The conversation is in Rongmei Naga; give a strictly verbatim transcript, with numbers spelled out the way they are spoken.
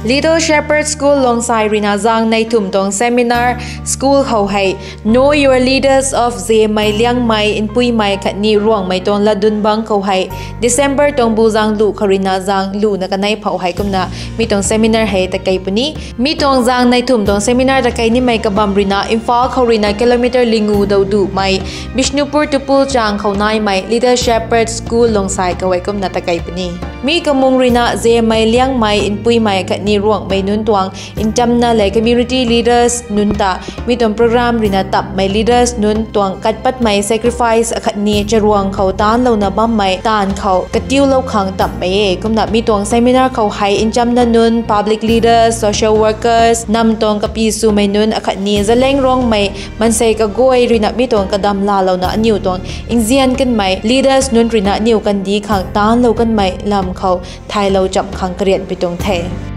Little Shepherd School Longsai ruina zaeng neih thumh tuang seminar school khou hei Know Your Leaders of Zemei Liangmei Npuimei khatni Ruangmei tuang latdyn bangc khou hei December tuang bu zaeng luh khou ruina zaeng luhna kanei phou hei kumna mi tuang seminar hei takei puni. Mi tuang zaeng neih thumh tuang seminar takei nimei kabamv ruina Imphal khou ruina kilometer lingu dou duhmei Bishnupur Tupul chang khou naimei Little Shepherd School Longsai khou hei kumna takei puni. Mi kamung ruina Zemei Liangmei Npuimei khatni Ruangmei nunc tuang nchamna lev community leaders nunc ta mi tuang program ruina tapmei leaders nunc tuang katpatmei sacrifice akhatni charuang khou taanclouna bammei taanv khou katiulou khang tapmei e. Kumna mi tuang seminar khou hei nchamna nunc, public leaders, social workers, nam tuang kapi swmei nunc akhatni Zeliangrongmei maansei kaguay ruina mi tuang kadam laalouna aniu tuang nzian kanmei leaders nunc ruina aniu kandih khang taanclou kanmei lam khou thaylou chamh khang karianpui tuang the.